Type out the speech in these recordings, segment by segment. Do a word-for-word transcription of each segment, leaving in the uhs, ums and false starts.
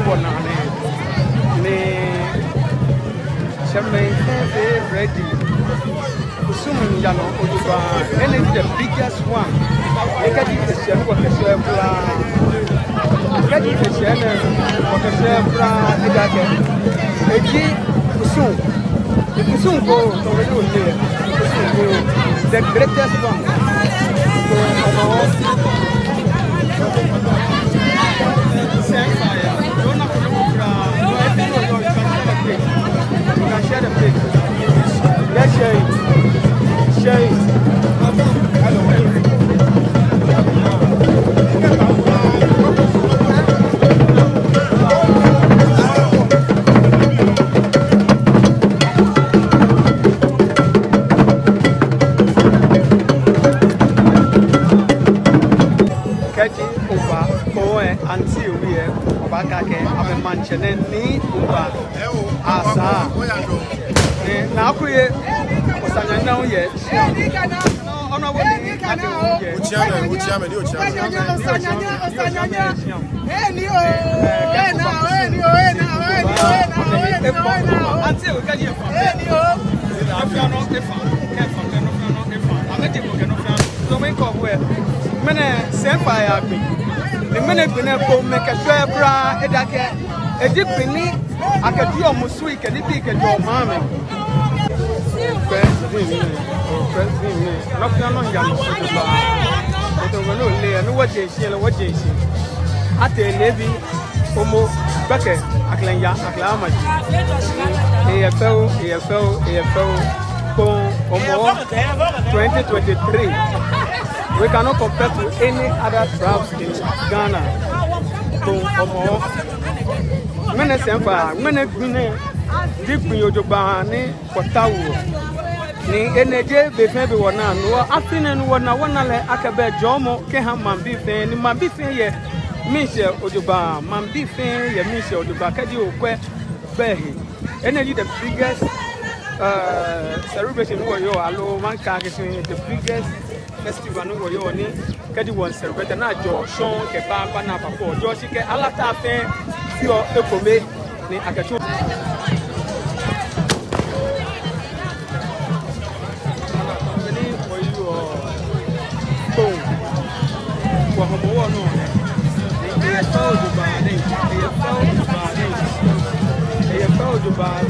Wɔnaa nɛɛ, ni tsɛmɛi fɛɛ fɛɛ ready. Kusum yaa nɔ jogbaŋŋ. Enɛ ji the biggest one. Ni kɛji eshɛ nɔ, wɔkɛshɛɛɛ kwraa. Kɛji eshɛ nɔ, wɔkɛshɛɛɛ kwraa. Ejaakɛ eji kusum. Kusum ko, tɔmɔ ni ole, kusum ko, the greatest one. So, Hɔmɔwɔ. You can share the page. Let's share it. Share it. Kɛji oba, owe, auntie owie, obaakɛɛ akɛ, amɛ maŋtsɛ nɛ ni oba, asaa. Ni naakuye, osanyanyaŋ yɛ. Otsiamɛ, otsiamɛ, ni otsiamɛ. Auntie, we kɛji efa. Efa. Nɔ fɛɛ nɔ efa, kɛ efa, kɛ nɔ fɛɛ nɔ efa. Amɛje mɔ kɛ nɔ fɛɛ nɔ. So, mɛi kɔ wɛ. Ŋmɛnɛ sɛi faa ya gbi. Ni ŋmɛnɛ gbi nɛɛ kome kɛ shwɛ kwraa, ejaakɛ eji gbi ni akɛjieɔ musu kɛ nibii kɛjɛɔ maŋ mli. First thing ni, first thing ni, nɔ fɛɛ nɔ yaa nɔ jogbaŋŋ. Otɔ mɔ ni ole, ni wɔje shishi lɛ, wɔje shishi. Atee leebi, hɔmɔ, gbɛkɛ, akɛ lɛ aya, akɛ lɛ ama shi. Eyɛ fɛo, eyɛ fɛo, eyɛ fɛo. Kpone Hɔmɔwɔ twenty twenty-three. We cannot compare to any other tribes in Ghana. Kpone Hɔmɔwɔ. Ŋmɛnɛ sɛi faa, ŋmɛnɛ gbi nɛɛ ji gbi jogbaŋŋ ni wɔtaoɔ. Ni enɛ ji be fɛɛ be wɔnaa. No hewɔ afi nɛɛ nɔ wɔnaa, wɔna lɛ akɛ bɛ jɔɔmɔ kɛha maŋbii fɛɛ, ni maŋbii fɛɛ yɛ miishɛɛ jogbaŋŋ, maŋbii fɛɛ yɛ miishɛɛ jogbaŋŋ kɛji okwɛ bɛ he. Enɛ ji the biggest, uh, celebration ni wɔyɔɔ, aloo maŋkɛɛ akɛ the biggest festival ni wɔyɔɔ ni kɛji wɔ celebrate ni ajɔ shɔŋŋ kɛ kpakpa ni abakɔ jɔɔ shi kɛ alata fɛɛ fioo ekome ni akɛtsu. Ni wɔyɔɔ Kpone, wɔ Hɔmɔwɔ nɔ. Eyɛ fɛo jogbaŋŋ, eyɛ fɛo jogbaŋŋ, eyɛ fɛo jogbaŋŋ.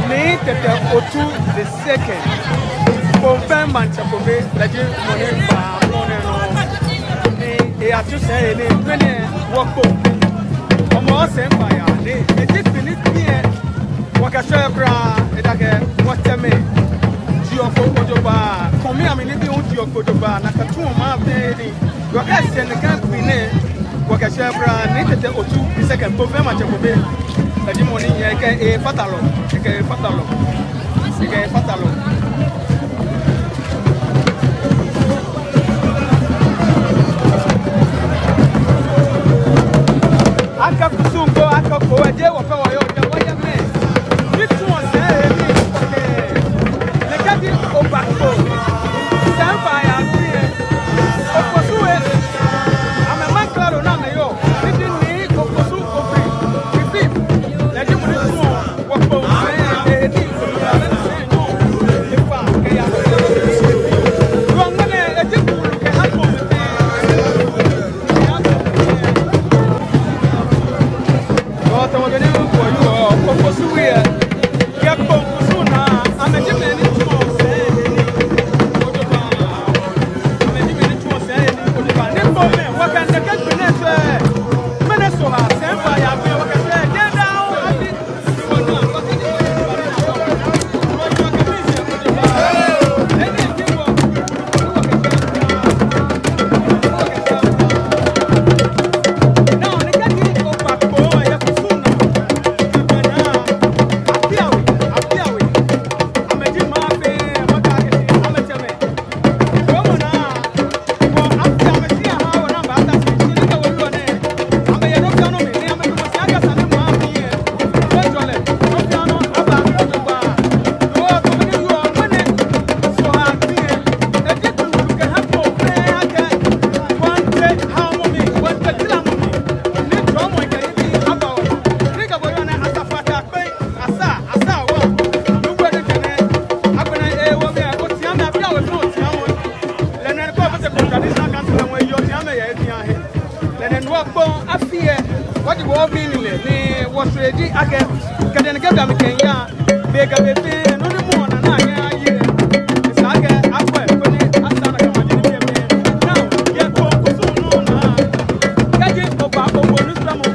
Nii Tɛtɛ Otu the second. Kpone fɛɛ maŋtsɛ kome, lɛ ji mɔ ni ba Kpone nɛɛ nɔ. Ni eyatsu sɛi lɛ ni, mɛni wɔ Kpone. Hɔmɔwɔ sɛi faa ya ni, eji gbi ni gbi nɛɛ wɔkɛshɛɛɛ kwraa, ejaakɛ wɔtsɛmɛi jieɔ Kpone jogbaŋŋ, kɔmi amɛ nibii hu jieɔ Kpone jogbaŋŋ, nakai tsuɔ maŋ fɛɛ ni. Wɔkɛɛ sɛɛ nɛkɛ gbi nɛɛ, wɔkɛshɛɛɛ kwraa, Nii Tɛtɛ Otu the second, Kpone fɛɛ maŋtsɛ kome. Eji mɔ ni yɛ kɛ efatalɔ, ekɛ efatalɔ, ekɛ efatalɔ. Akɛ kusum ko, akɛ ko, eji wɔ fɛɛ wɔyɔɔ, wɔyɛ mɛi. Ni tsuɔ sɛi lɛ ni, okay. Nɛkɛ ji obaakɔ. Sɛi faa ya gbi nɛɛ. Ofosu We, amɛ maŋklalo ni amɛyɔɔ, ni ji Nii Ofosu Obri, the fifth, lɛ ji mɔ ni tsuɔ wɔ Kpone sɛi, ehe ni Kpone sɛi nɔ, efa kɛya. Wɔ ŋmɛnɛ, eji kulu kɛha Kpone sɛi. Wɔ tamɔ bɔ ni wɔyɔɔ, Ofosu We, yɛ Kpone kusum naa, amɛji mɛi ni tsuɔ sɛi, ehe ni. Wɔmiiŋa lɛ ni wɔsɔle ji akɛ, kɛjɛ nɛkɛ be mli kɛyaa, be kɛ be fɛɛ, nɔ ni mɔ naa naa nyɛ aye. Esa akɛ akwɛ koni asaa nakai maji nɛɛ fɛɛ. Naa, yɛ ko kusum nɔ naa. Kɛji oba Ogbonu shwɛmɔ,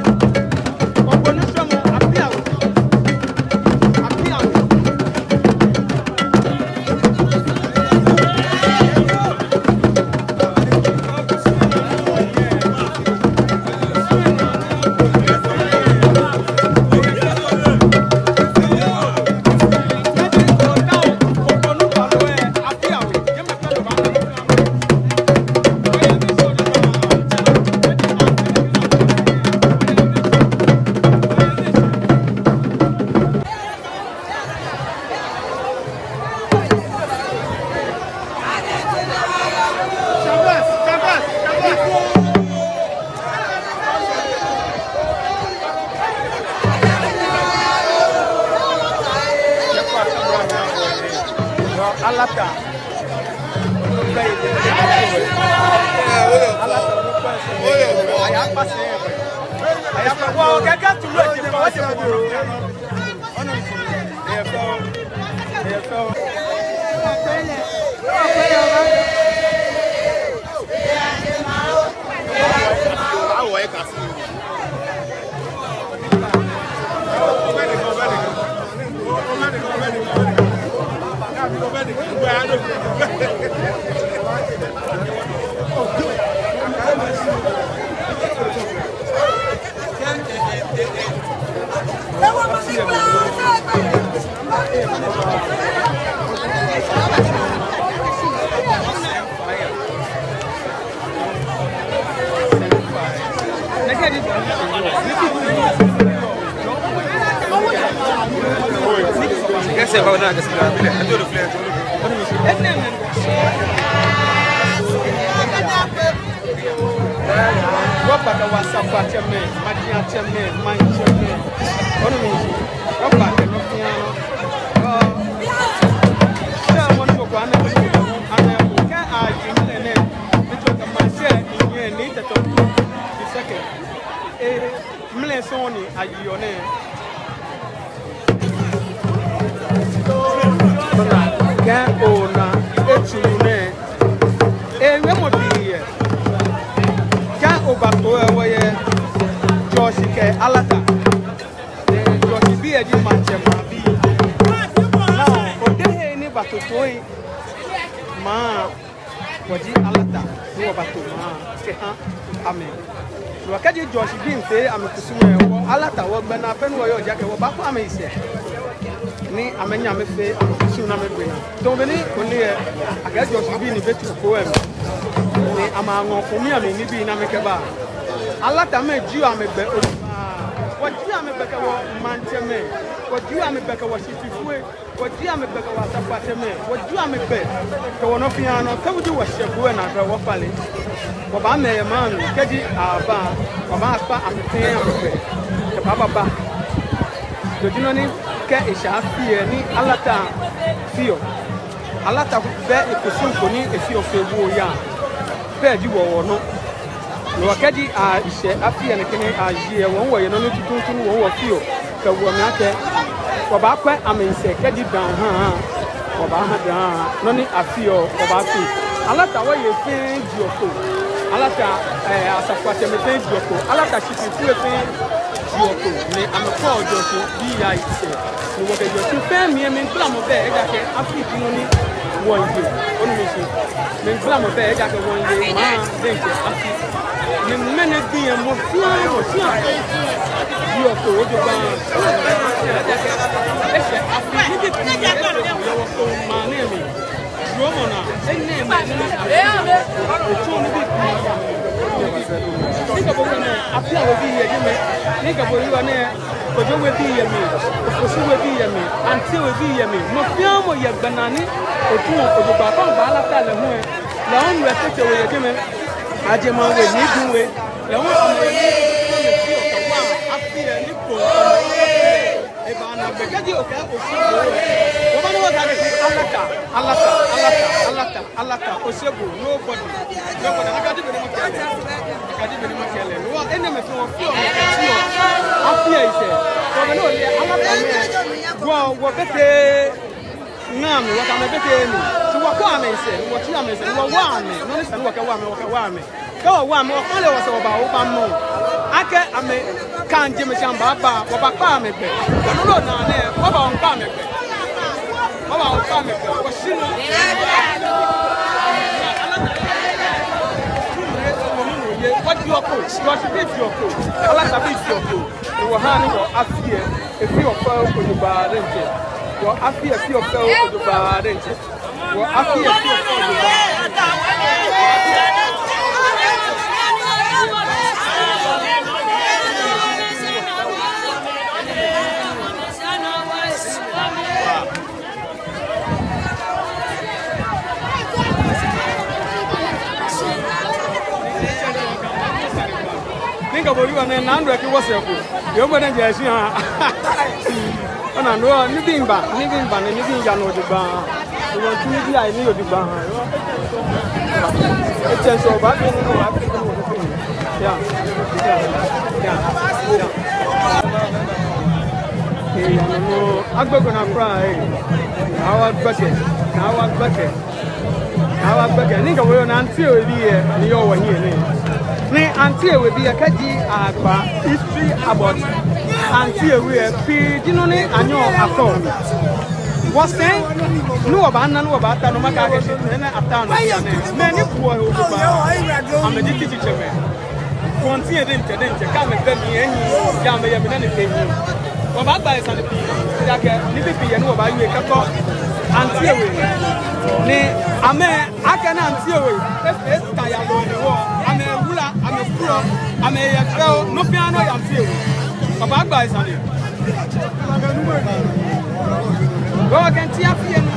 Ogbonu shwɛmɔ, Afiawe. Afiawe. Alata. Alata. Wɔkpa kɛ wɔ asafoatsɛmɛi, maŋtsɛmɛi, maŋtsɛmɛi. Onu mi. Wɔkpa kɛ nɔ fɛɛ nɔ. Ɔ, sɛ mɔ ni ko amɛ, amɛ, kɛ ayi mlɛ nɛɛ, ni tsɔɔ akɛ maŋtsɛ, ni nyɛ, ni tɛtɔ, ni sɛkɛ. Ee, mlɛ sɔŋŋ ni ayiɔ nɛɛ. Kɛ ona etsu nɛɛ, ewie mɔ bii yɛ. Kɛ obato lɛ, wɔyɛ Jɔɔshi kɛ Alata. Ee, Jɔɔshi bii lɛ ji maŋtsɛ maŋbii. Naa, odehe ni bato toi maŋ. Wɔji Alata, ni wɔbato maŋ kɛha amɛ. Ni wɔkɛji Jɔɔshi bii fee amɛkusum lɛ, wɔ Alata wɔgbɛnaa pɛ ni wɔyɔɔ, ejaakɛ wɔbakwɛ amɛyisɛɛ. Ni amɛnyɛ amɛfee amɛkusum ni amɛgbɛnaa. Tamɔ bɔ ni ole lɛ, akɛ Jɔɔshi bii ni bɛ tsu ko lɛ mli. Ni amɛŋɔ fɔmɔ amɛ nibii ni amɛkɛba. Alatamɛi jieɔ amɛgbɛ. Wɔjieɔ amɛgbɛ kɛ wɔmaŋtsɛmɛi. Wɔjieɔ amɛgbɛ kɛ wɔshififoi. Wɔjieɔ amɛgbɛ kɛ wɔ asafoatsɛmɛi, wɔjieɔ amɛgbɛ kɛ wɔ nɔ fɛɛ nɔ, kɛ wɔji wɔshɛ gbo lɛ naa kɛ wɔfale. Wɔbaamɛ yɛ maŋ mli, kɛji aba, wɔbaakpa amɛ fɛɛ amɛgbɛ kɛbababa. No ji nɔ ni kɛ eshɛ afi lɛ ni Alata feɔ. Alata bɛ ekusum ko ni efeɔ fe wɔ ya. Bɛ ji wɔ wɔnɔ. Ni wɔkɛji ashɛ afi lɛ nɛkɛ ni ayi lɛ, wɔ wɔyɛ nɔ ni tuuntu ni wɔ wɔfeɔ. Kɛ wɔ mli akɛ wɔbaakwɛ amɛyisɛɛ, kɛji daa ha, wɔbaaha daa. Nɔ ni afeɔ, wɔbaafee. Alata wɔyei fɛɛ jieɔ kpo. Alata, ee, asafoatsɛmɛi fɛɛ jieɔ kpo. Alata shififoi fɛɛ jieɔ kpo. Ni amɛkwɛɔ Jɔɔshi bii ayisɛɛ. Ni wɔkɛ Jɔɔshi fɛɛ mli lɛ, mligbalamɔ bɛ, ejaakɛ afi ji nɔ ni wɔye. Onu mi shishi. Mligbalamɔ bɛ, ejaakɛ wɔye maŋ diɛŋtsɛ afi. Ni ŋmɛnɛ gbi lɛ mɔ fɛɛ mɔ fɛɛ jieɔ kpo jogbaŋŋ. Ejaakɛ eshɛ afi ni bibii yɛ wɔ Kpone maŋ nɛɛ mli. Jɔɔmɔ naa, enɛɛmɛi ni afi, otsɔ nibii pii. Ni kɛ bo kɛ mɔ, Afiawe bii yɛ jɛmɛ. Ni kɛ bo yɔɔ nɛɛ, Kojo We bii yɛ mli, Ofosu We bii yɛ mli, Anti We bii yɛ mli. Mɔ fɛɛ mɔ yɛ gbɛnaa ni otsɔ ojogbaŋŋ kɛba Alata lɛ hu lɛ. Lɛ hu We Tete We yɛ jɛmɛ. Ajemaŋ We, Nii Dum We. Lɛ hu amɛ We ni yɛ jɛmɛ. Afi lɛ ni ko. Ebaana gbɛ kɛji okɛɛ Oshiebo We. Wɔbaana wɔkɛɛ akɛ Alata, Alata, Alata, Alata. Alata, Oshiebo, nobody. Nobody. Nakai ji bɔ ni makɛɛ lɛ. Nakai ji bɔ ni makɛɛ lɛ. Wɔ, enɛɛmɛi fɛɛ wɔfeɔ, wɔfeɔ. Nɔ ni amɛkɛɛ amɛ, wɔ, wɔbɛtee ŋa mli, wɔkɛ amɛ bɛtee mli. Shi wɔkɔ amɛsɛɛ, wɔtsi amɛsɛɛ, wɔwo amɛ. Nɔ ni sa ni wɔkɛwo amɛ, wɔkɛwo amɛ. Kɛ wɔwo amɛ, wɔkpale wɔsɛɛ wɔba, wɔbamɔ akɛ amɛkã jɛmɛ shi amɛbaba, wɔbakpa amɛ gbɛ. Nɔ ni ona nɛɛ, wɔba wɔkpa amɛ gbɛ. Wɔba wɔkpa amɛ gbɛ. Wɔshi nɔ. Wɔdi ɔko, wɔshi bi di ɔko. Alata bi di ɔko. Ni wɔha ni wɔ afi lɛ, efee fɛo kojogbaŋŋ diɛŋtsɛ. Wɔ afi lɛ fee fɛo kojogbaŋŋ diɛŋtsɛ. Wɔ afi lɛ fee fɛo kojogbaŋŋ. Ni kɛ bo yu wa nɛ, nando eki wɔsɛɛ ko. Yoo, mɔ diɛŋtsɛ shi ha. Ona nɔ, nibii miiba, nibii miiba nɛ, nibii miiya nɔ jogbaŋŋ. Wɔtsu nibii ayi ni yɔɔ jogbaŋŋ. Etsɛŋ sɔ ba bi ni wɔba bi ni wɔba bi. Ya, ya, ya, ya. Ee, ya nɔ, agbɛkɛ naa kwraa, ee. Naa wɔgbɛkɛ, naa wɔgbɛkɛ. Naa wɔgbɛkɛ. Ni kɛ wɔyɔɔ nɛɛ, Auntie Ewe bii lɛ, ni yɔɔ wɔhiɛ nɛɛ. Ni Auntie Ewe bii lɛ, kɛji agba history about Auntie Ewe lɛ, pii ji nɔ ni anyɛɔ akɔ. Wɔsɛɛ, ni wɔbaana, ni wɔbaata nɔ, makɛɛ akɛ shi nɛɛ, nɛɛ ata nɔ, nɛɛ, nɛɛ ni buɔ he jogbaŋŋ. Amɛji tsitsitsɛmɛi. Wɔntiɛ diɛŋtsɛ, diɛŋtsɛ, kɛ amɛbɛ mli lɛ, ehiii, ja amɛyɛ mli nɛɛ ni ehiii. Wɔbaagba he sane pii, ejaakɛ nibii pii yɛ ni wɔbaawie kɛkɔ Auntie Ewe. Ni amɛ, akɛni Auntie Ewe, e, eta yalɔi ni wɔ, amɛwula, amɛflɔ, amɛyɛ fɛo, nɔ fɛɛ nɔ yɛ Auntie Ewe. Wɔbaagba he sane. Wɔkɛ ntia fie nɔ.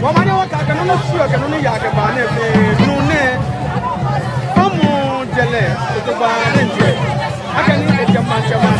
Wɔmaŋ nɛɛ wɔkɛɛ akɛ nɔ ni shwɛ, akɛ nɔ ni yaa kɛba nɛɛ fɛɛ, nɔ nɛɛ, fɔmɔ jɛlɛ, ojogbaŋŋ diɛŋtsɛ. Akɛni ejɛ maŋtsɛ maŋ.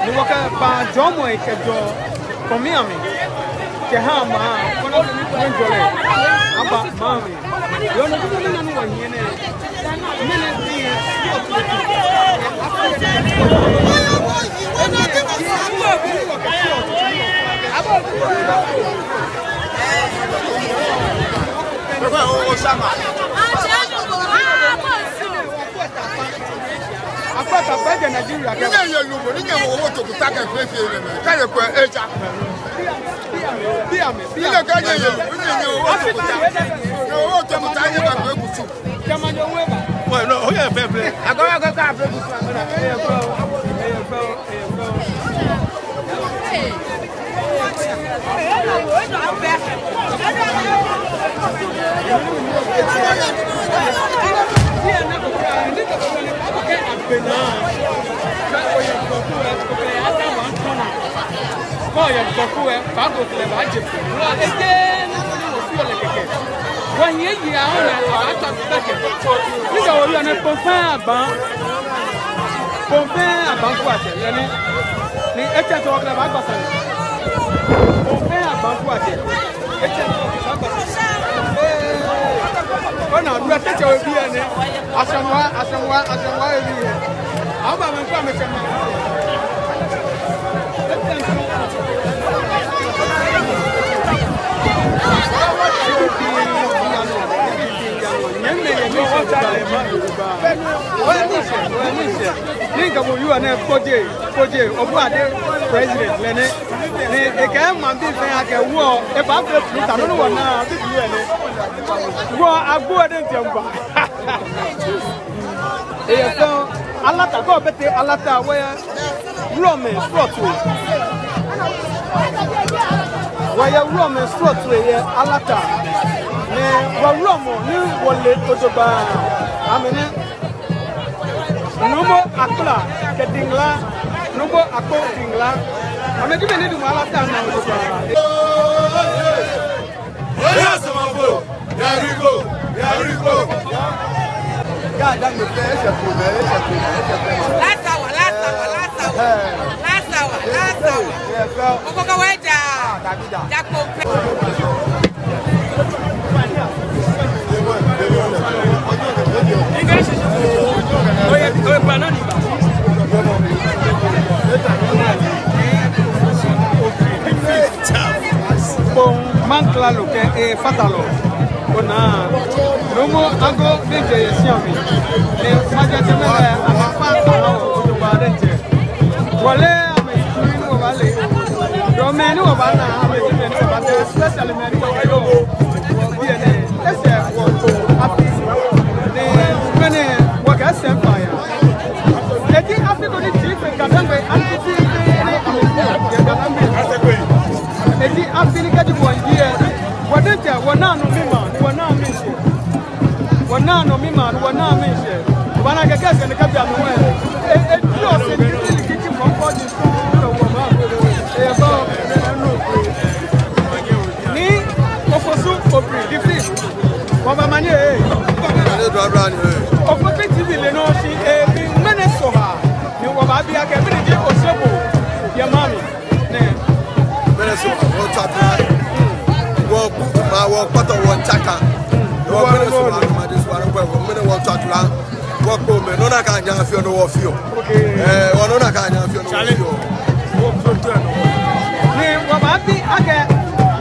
Ni wɔkɛba jɔɔmɔ lɛ kɛjɛɔ kɔmi amli kɛha maŋ, koni amɛle ni kɔmi jɔɔ lɛ. Akpata pɛ jɛ Nigeria kɛ. Ni nyɛ yɛ lumɔ, ni nyɛ wo tokuta kɛ fɛɛ fɛɛ nɛɛ mɛi. Kɛ yɛ kwɛ eja. Bi amɛ, bi amɛ, bi amɛ. Ni nyɛ kɛ nyɛ yɛ lumɔ, ni nyɛ wo tokuta. Nyɛ wo tokuta, nyɛ ba fɛɛ kusum. Kɛ ma nyɛ wo ba. Well, no, oyɛ fɛɛ fɛɛ. Agora agora ka fɛɛ kusum. Eyɛ fɛɛ o, eyɛ fɛɛ o, eyɛ fɛɛ o. Wɔhiɛ yi ahɔnɛ, abaatɔ kpɛkɛ. Ni kɛ wɔyɔɔ nɛɛ, Kpɔŋ fɛɛ abaa. Kpɔŋ fɛɛ abaa ku atɛ, yani. Ni etsɛŋ tɔ wɔkɛ lɛ baagba sane. Kpɔŋ fɛɛ abaa ku atɛ. Etsɛŋ tɔ wɔkɛ lɛ baagba sane. Ee. Ona, duɛ tɛtsɛ wɔ biɛ nɛɛ. Asɛmwa, asɛmwa, asɛmwa ebi yɛ. Awo ba mɛ kɔ amɛ tsɛ mɛ. Ni kɛ bo yɔɔ nɛɛ kojee, kojee, Obuade president lɛ nɛ. Ni ekɛɛ maŋbii fɛɛ akɛ wɔ, ebaafee flu ta, nɔ ni wɔnaa, bibii lɛ nɛ. Wɔ, agbo ade ntɛmba. Eyɛ fɛo, Alata, kɛ obɛ tee Alata, wɔyɛ wulɔmɛi srɔtoi. Wɔyɛ wulɔmɛi srɔtoi yɛ Alata. Ni wɔ wulɔmɔ ni wɔle jogbaŋŋ, amɛ nɛ. Nuumo Akpla kɛ Diŋla, Nuumo Akpo Diŋla. Amɛji mɛi ni damɔ Alata naa jogbaŋŋ. Oya samafo, yariko, yariko. Ya da mi fɛ, ese ko bɛ, ese ko bɛ, ese ko bɛ. Last hour, last hour, last hour. Eh. Last hour, last hour. Yes, sir. Koko ka wɛ ja. Ah, Davida. Ja ko pɛ. Oye, oye, banana. Kpɔŋ maŋklalo kɛ efatalɔ. Ona, Nuumo Ago ni jɛ yɛ shia mli. Ni maŋtsɛmɛi lɛ, amɛkpa amɛwo jogbaŋŋ diɛŋtsɛ. Wɔle amɛ ni wɔbaale. Dɔmɛi ni wɔbaana, amɛji mɛi ni wɔbaana, especially mɛi ni wɔkɛ yɔɔ biɛ nɛɛ. Ese wɔto afi. Ni mɛni wɔkɛ sɛɛ faya. Eji afi ko ni ji fɛɛ Ga-Dangme, afi fɛɛ ni amɛfee yɛ Ga-Dangme. Eji afi ni kɛji wɔnyiɛ, wɔ diɛŋtsɛ, wɔnaa nɔmimaa, wɔnaa miishɛɛ. Wɔnaa nɔmimaa, wɔnaa miishɛɛ. Obaana akɛ kɛji ni kɛbi amɛ wɛ. E, e, eji osɛɛ ni kɛji ni kɛji mɔ ko ji sɔŋŋ, wɔmaa. Eyɛ fɛo, ɛnu. Nii Ofosu Obri, the fifth. Wɔbaa manye ee. Manye dɔdɔ ni ee. Ofosu T V lɛ nɔ shi, ee, mɛni sɔha. Ni wɔbaabi akɛ, mɛni ji osɛɛ bo yɛ maŋ mli nɛɛ? Mɛni sɔha, wɔtswa tura. Wɔku, ma wɔkpata, wɔtsaka. Wɔ mɛni sɔha, ma de sɔha, wɔ mɛni wɔtswa tura. Wɔkpɔ mɛi, nɔ ni akanyɛ afeɔ nɔ wɔfeɔ. Okay. Ɛɛ, wɔ nɔ ni akanyɛ afeɔ nɔ wɔfeɔ. Ni wɔbaabi akɛ,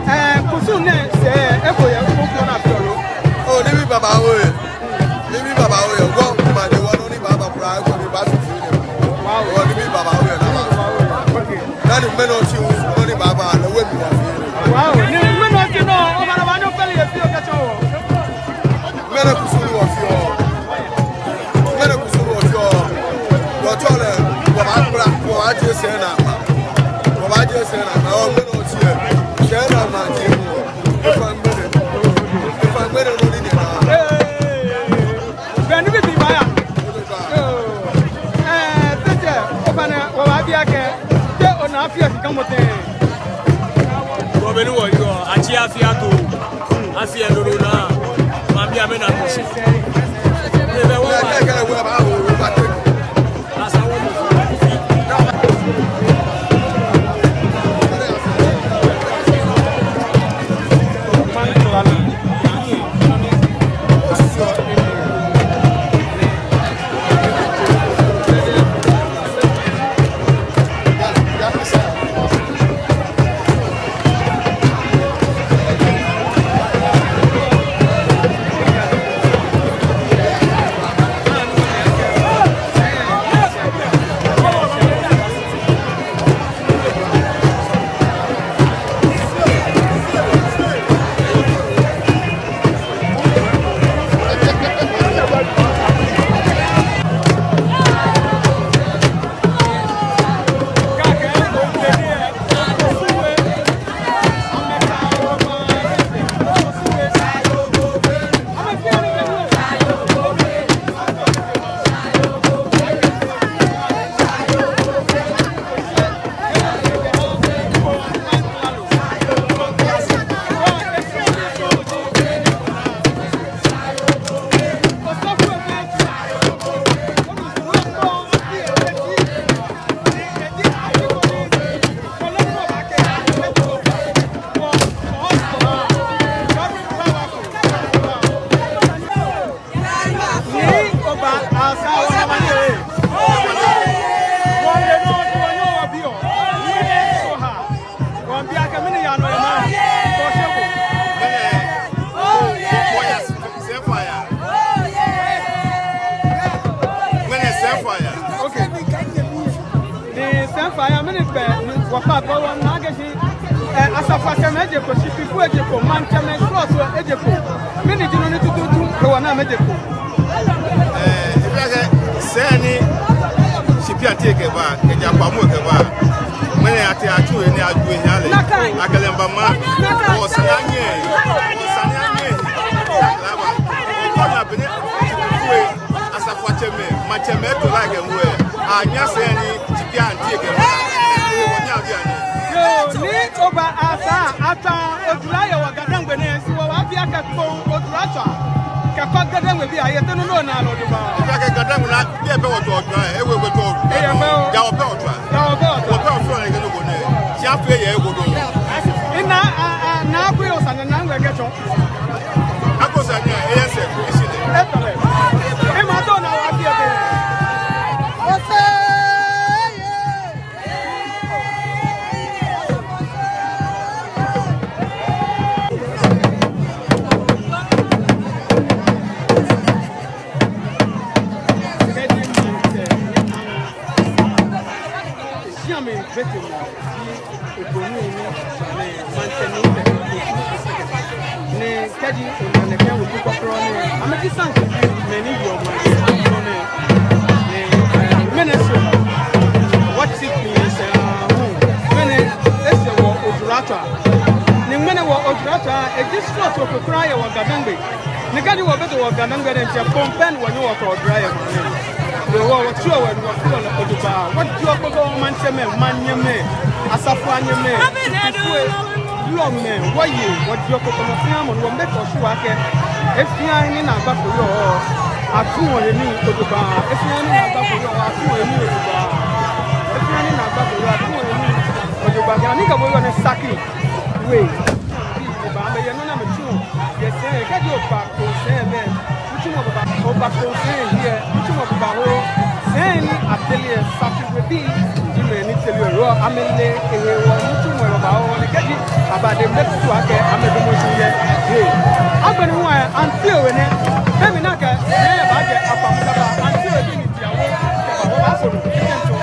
ɛɛ, kusum nɛɛ sɛɛ, eko yɛ kusum nɛɛ afeɔ lo. Oo, nibii babaoo yɛ. Nibii babaoo yɛ. Wɔ, manye wɔ nɔ ni baaba kura, eko ni baasu fɛɛ nɛɛ. Wow. Wɔ nibii babaoo yɛ naa. Okay. Dani mɛni otsi wu, nɔ ni baaba, lɛ wɛ mi wɔfeɔ. Wow. Ni mɛni otsi nɔ, obaana baanyɛ ofee lɛ yɛ fioo kɛtsɔ wɔ. Mɛni kusum ni wɔfeɔ. Mɛni kusum ni wɔfeɔ. Wɔtsɔ lɛ, wɔbaakpla, wɔbaaje sɛɛ naa ma. Wɔbaaje sɛɛ naa ma. Oo, mɛni otsi yɛ. Sɛɛ naa ma ji wɔ. Efa ŋmɛnɛ. Efa ŋmɛnɛ nɔ ni nyɛnaa. Ee, bɛ nibii baaya. Ee, tɛtɛ, ofainɛ, wɔbaabi akɛ, te ona afi afi kɛmɔ tɛŋŋ. Wɔ be ni wɔyɔɔ, atsi afi ato. Afi ɛ dodo naa, mabi amɛ naa ko shi. Ni bɛ wɔ. Aya mɛni pɛ ni wɔkpa kɔ wɔna akɛ shi, eh, asafoiatsɛmɛi eje kpo, shipifoi eje kpo, maŋtsɛmɛi, srɔtoi eje kpo. Mɛni ji nɔ ni tutuutu hewɔ ni amɛje kpo? Eh, ebi akɛ sɛɛ ni Shipi Auntie kɛba, kɛjɛ Akwamu kɛba. Mɛni ate atsu he ni aju ehiɛ lɛ. Nakai. Akɛ lɛ mba maŋ. Nakai. Wɔ sane anyɛ. Wɔ sane anyɛ. Laba. Okɔ na bene. Shipifoi. Asafoiatsɛmɛi, maŋtsɛmɛi to like ŋwɛ. Anyɛ sɛɛ ni Shipi Auntie kɛba. Wɔnyɛ abi ani. Yoo, ni oba asa, atswa ojura yɛ wɔ Ga-Dangme nɛɛ, shi wɔbaabi akɛ kpɔŋ ojura tswa. Kɛkɔ Ga-Dangme biɛ, ayɛ tɛŋŋ nɔ ni ona lɛ ojogbaŋŋ? Ebi akɛ Ga-Dangme nɛɛ, biɛ pɛ wɔtswaa ojura, ewe wɔtswaa. Eya pɛ o. Ga wɔpɛ wɔtswaa. Ga wɔpɛ wɔtswaa. Wɔpɛ wɔtswaa lɛ kɛ nɔ ko nɛ. Shi afee yɛ eko do. Ina, a, a, na akui osane na ŋwɛ kɛtsɔ. Akɔ sane a, eyɛ sɛɛ, eshi lɛ. Etɔ lɛ. Ema tɔ na wa bi ebe. Ose, ye. Shi amɛbɛ te mɔ, ni ebonu ni, ni maŋtsɛ ni tɛ, ni kɛji ona nɛkɛ weku kɔkrɔ nɛɛ, amɛji saŋku mɛi ni yɔɔ maŋtsɛ kɔkrɔ nɛɛ, ni, eh, mɛni so, what if ni sɛ, ah, hu, mɛni eshɛ wɔ ojura tswaa, ni mɛni wɔ ojura tswaa, eji srɔto ko kwraa yɛ wɔ Ga-Dangme. Ni kɛji wɔbɛ te wɔ Ga-Dangme diɛŋtsɛ, kpɔŋ pɛ ni wɔnyɛ wɔkɔ ojura yɛ maŋ nɛɛ. Wɔ, wɔtswa wɔ, wɔtswa wɔ ojogbaŋŋ. Wɔjɔɔ kpokpoi, maŋtsɛmɛi, maŋnyɛmɛi, asafoianyɛmɛi, shipifoi, wulɔmɛi, wɔyɛ, wɔjɔɔ kpokpoi, mɔ fɛɛ mɔ, wɔmiikpa shi waa akɛ, he fɛɛ he ni naagba ko yɔɔ, atsu he nii ojogbaŋŋ. He fɛɛ he ni naagba ko yɔɔ, atsu he nii ojogbaŋŋ. He fɛɛ he ni naagba ko yɔɔ, atsu he nii ojogbaŋŋ. Kɛ ani kɛ bo yɔɔ nɛɛ saki. We. Eba amɛyɛ nɔ ni amɛtsuɔ yɛ sɛɛ, kɛji oba kpɔŋ sɛɛ bɛ, nitsumɔ baba, oba kpɔŋ sɛɛ hiɛ, nitsumɔ baba ho, sɛɛ ni atele yɛ saki webii, ji mɛi ni tele yɛ, amɛle ehe wɔ, nitsumɔ baba ho, ni kɛji aba de mɛ tutu akɛ, amɛdamɔ shi yɛ, he. Agbɛnɛ hu ɛ, Auntie We nɛ, be mli ni akɛ, sɛɛ baajɛ Akwamu kɛba, Auntie We bi ni ji awo, kɛba, wɔbaafo nɔ, kɛkɛ ntsɔ.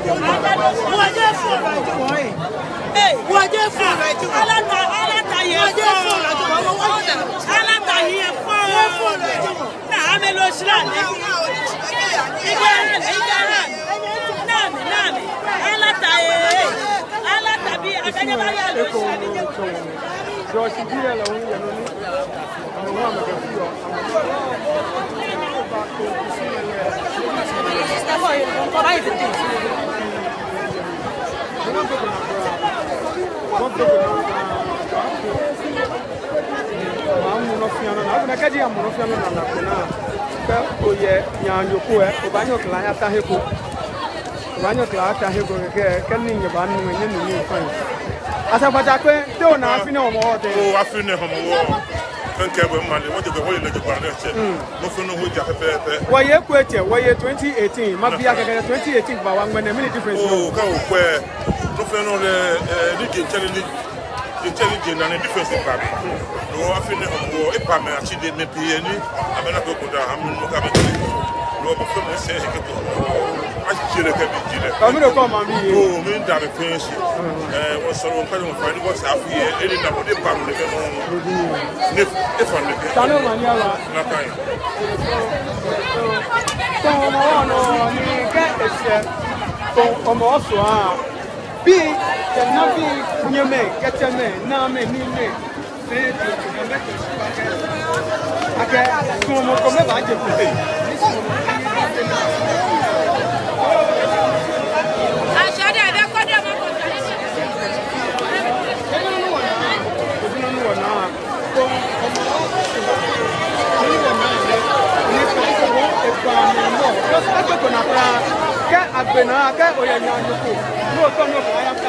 Wɔjɛ fɔlɔ, wɔjɛ fɔlɔ, wɔjɛ fɔlɔ. Alata, alata yɛ fɔlɔ. Alata yɛ fɔlɔ. Naa amɛ loo shira lɛ. Igara, igara. Naa amɛ, naa amɛ. Alata ee. Alata bi, akanyɛ ba ya loo shira lɛ. Jɔsi bi yɛ lɛ, o yɛ nɔ ni. Amɔ nɔ fɛɛ nɔ naa, kɛji amɔ nɔ fɛɛ nɔ naa, naa ko naa, kɛ oyɛ naanyo ko lɛ, obaanyɛ okɛ lɛ ayata he ko. Obaanyɛ okɛ lɛ ayata he ko kɛkɛ, kɛ ni nyɛbaanu lɛ, nyɛnu nii faŋŋ. Asa fata kpɛ, te ona afi nɛɛ Hɔmɔwɔ tɛŋŋ? Oo, afi nɛɛ Hɔmɔwɔ. Kɛ mikɛɛ bo male, wɔjɛ gbɛ, wɔle jogbaŋŋ diɛŋtsɛ. Mm. Nɔ fɛɛ nɔ hu eja pɛpɛɛpɛ. Wɔye eko etsɛ, wɔye twenty eighteen. Mabi akɛ kɛjɛ twenty eighteen kɛbawa ŋmɛnɛ, mɛni difference? Oo, kɛ okwɛ. Nɔ fɛɛ nɔ lɛ, eh, ni je ŋtsɛ ni, je ŋtsɛ ni je naa ni difference ba. No afi nɛɛ Hɔmɔwɔ, epa mɛi atsii, mɛi pii yɛ ni amɛnako daa, amɛnu akɛ amɛtsɛ. No mɔ fɛɛ mɔ sɛɛ he kɛkɛ. Atsɛ lɛ kɛ bi ji lɛ. Kami no kɔ mami. Oo, miida amɛ fɛɛ shi. Ɛɛ, wɔsɔle, wɔkpa nyɛ wɔfa ni wɔsɛɛ afi yɛ, eni na bɔ ni epa mɛi nɛkɛ nɔ. Ni efa nɛkɛ. Tano mani ala. Nakai. Tɔmɔ nɔ ni kɛ eshɛ. Tɔmɔ sɔ a. Bii, kɛ naabii, nyɛmɛi, kɛ tsɛmɛi, naamɛi, niimɛi. Akɛ, suɔmɔ kome baaje kpo. Kɛ agbe naa, kɛ oyɛ naanyo ko. N'otɔ nɔ ko aya ka.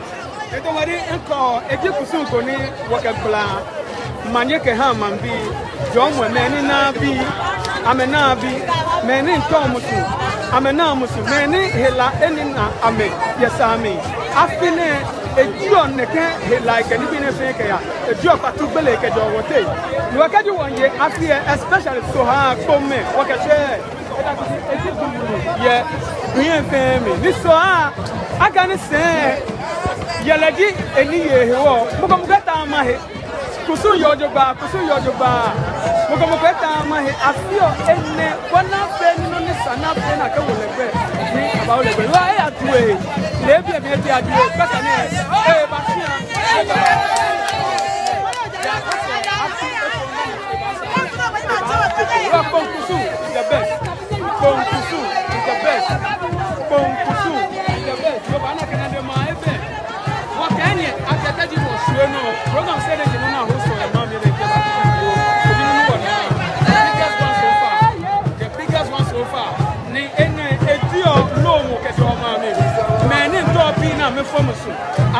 Eto wadi nkɔ eji kusum ko ni wɔkɛgbala manye kɛha maŋbii, jɔɔmɔ mɛi ni naa bii, amɛnaa bii, mɛi ni ntɔɔ musu, amɛnaa musu, mɛi ni hela enina amɛ yɛ saa mli. Afi nɛɛ, ejieɔ nɛkɛ helai kɛ nibii nɛɛ fɛɛ kɛya, ejieɔ kpatu gbele kɛjɛɔ wɔteŋ. Ni wɔkɛji wɔye afi lɛ, especially Sohaa Kpone, wɔkɛshɛ yɛ gbi lɛ fɛɛ mli. Ni Sohaa, akɛ ni sɛɛ, yɛlɛ ji eni yɛ hewɔ, mɔ ko mɔ ko etaaa maŋ he. Kusum yɔɔ jogbaŋŋ, kusum yɔɔ jogbaŋŋ. Mɔ ko mɔ ko etaaa maŋ he, afi lɛ enɛ, bɔ ni afee ni nɔ ni sa ni afee ni akɛwo lɛ gbɛi, ni abawo lɛ gbɛi. Wa eya tue, leebi lɛ mli eti adu, kpata nɛɛ, ee, ba shia. Wa Kpone kusum is the best. Kpone kusum is the best. Kpone kusum is the best. Yoo, ba na kɛ na de ma ebe.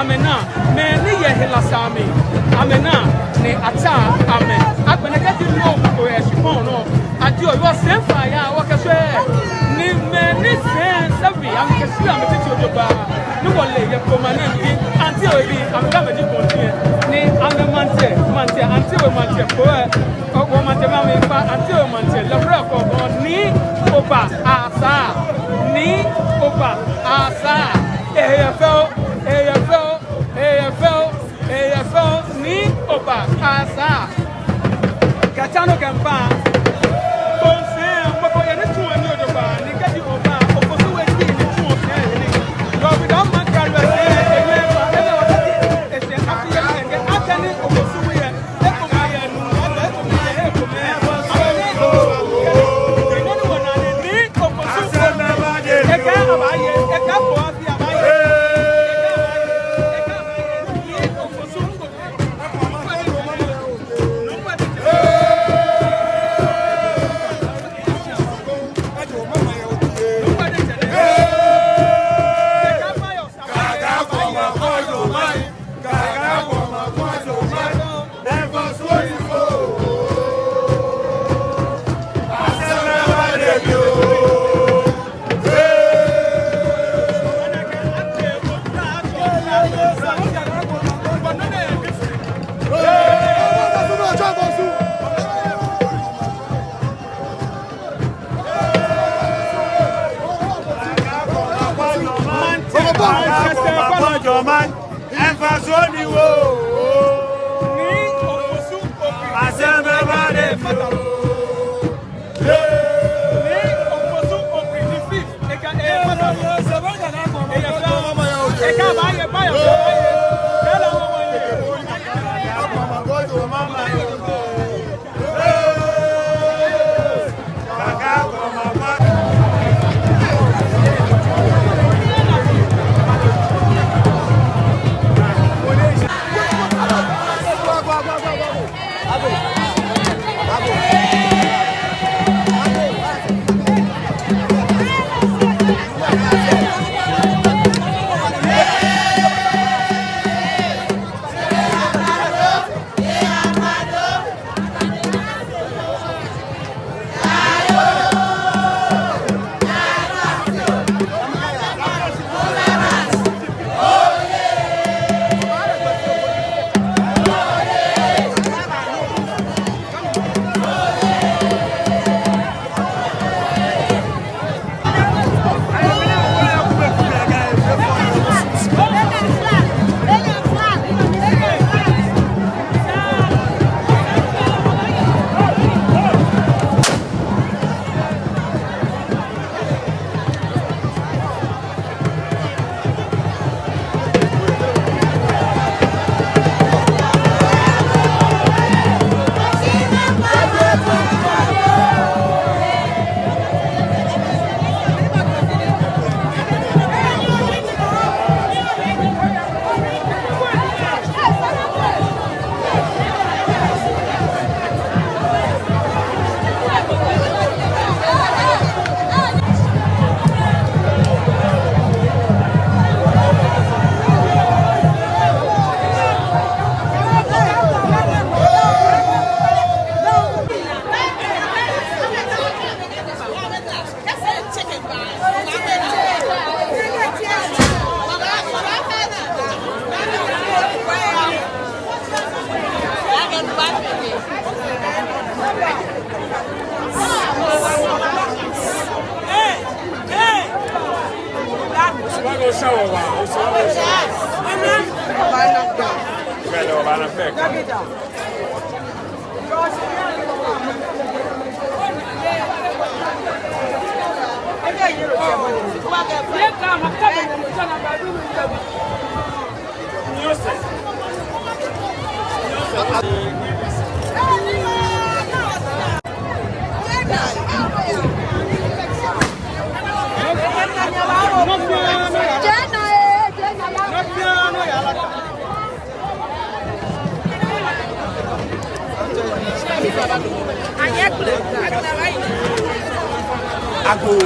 Amɛnaa, mɛi ni yɔɔ hela sane amli, amɛnaa, ni atsa amɛ. Agbɛnɛ kɛji nɔ ko yɛ shikpɔŋ nɔ, aji oyɔɔ sɛɛ faa ya wɔkɛshwɛ. Ni mɛi ni sɛɛ sɛbi amɛkɛshwɛ amɛtiti ojogbaŋŋ. Ni wɔle yɛ Kpone nɛɛ mli, Auntie We bi, amɛkɛ amɛji kɔntiɛ. Ni amɛ maŋtsɛ, maŋtsɛ, Auntie We maŋtsɛ ko ɛ. Ɔ, wɔ maŋtsɛ mami fa, Auntie We maŋtsɛ, lɛ fɛɛ ko ko, Nii Obaasaa, Nii Obaasaa. Ehe yɛ fɛo, ehe yɛ fɛo, ehe yɛ fɛo, ehe yɛ fɛo, Nii Obaasaa. Kɛtsa nɔ kɛmiiba. Kpone sɛɛ, mɔ ko yɛ ni tsuɔ nii ojogbaŋŋ, ni kɛji oba, Ofosu We ji ni tsuɔ sɛɛ nii. Yɔɔ bi dɔ maŋ kra lɛ sɛɛ, ehe yɛ fɛo, ehe yɛ fɛo, esɛɛ afi yɛ kɛkɛ, akɛni Ofosu We yɛ. Agoo.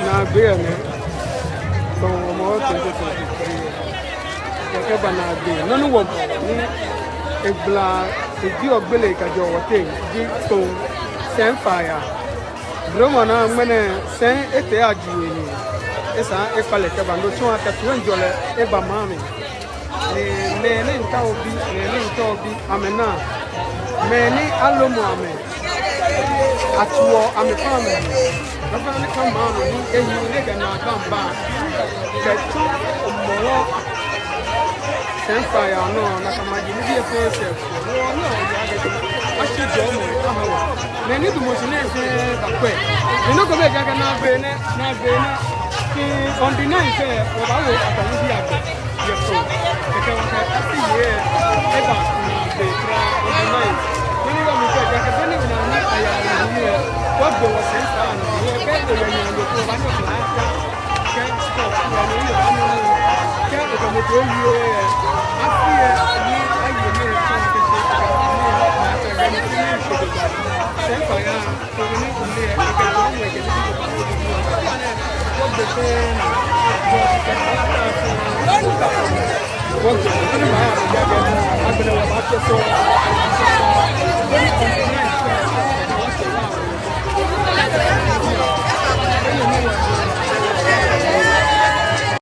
Naagbee nɛ, Tɔŋ Hɔmɔwɔ twenty twenty-three. Kɛkɛ ba naagbee. Nɔ ni wɔbɔ ni egbala, eji ogbele kɛjɛ wɔteŋ ji Tɔŋ sɛŋfayaa. Dromɔ naa ŋmɛnɛ sɛŋ etee aju ehe. Esa ekpale kɛba, no tsɔɔ akɛ toiŋjɔlɛ eba maŋ mli. Ni mɛi ni miitao bi, mɛi ni miitao bi, amɛna. Mɛi ni alomɔ amɛ, atuɔ amɛ fɛɛ amɛ. Nɔ fɛɛ nɔ ni kã maŋ nɔ ni ehi ni kɛ naagba miiba, kɛtsɔ Hɔmɔwɔ sɛŋfayaa nɔ, nakai maji nibii fɛɛ sɛɛ. Wɔ nɔ ya kɛ ashi jɔɔmɔ aha wɔ. Mɛi ni damɔ shi nɛɛ fɛɛ bakwɛ. Ni nɔ ko bɛ, ejaakɛ naagbee nɛ, naagbee nɛ, kɛ on the nine fɛɛ, wɔbaawo Ataa nibii agbɛ yɛ Tɔŋ. Kɛkɛ wɔkɛ afi yɛ, eba naagbee kra on the nine. Nɔ ni yɔɔ mli fɛɛ, ejaakɛ be ni naa ni aya ni yɛ, wɔgbe wɔsɛŋfayaa nɔ, wɔkɛ ewe nyɛ nɔ ko ba ni wɔkɛ aya. Kɛ sport, wɔle yɛ ba ni, kɛ okɛ mɔ ko yɛ, afi yɛ, ni aye ni yɛ, kɛ, kɛ, kɛ, kɛ, kɛ, kɛ, kɛ, kɛ, kɛ, sɛŋfayaa.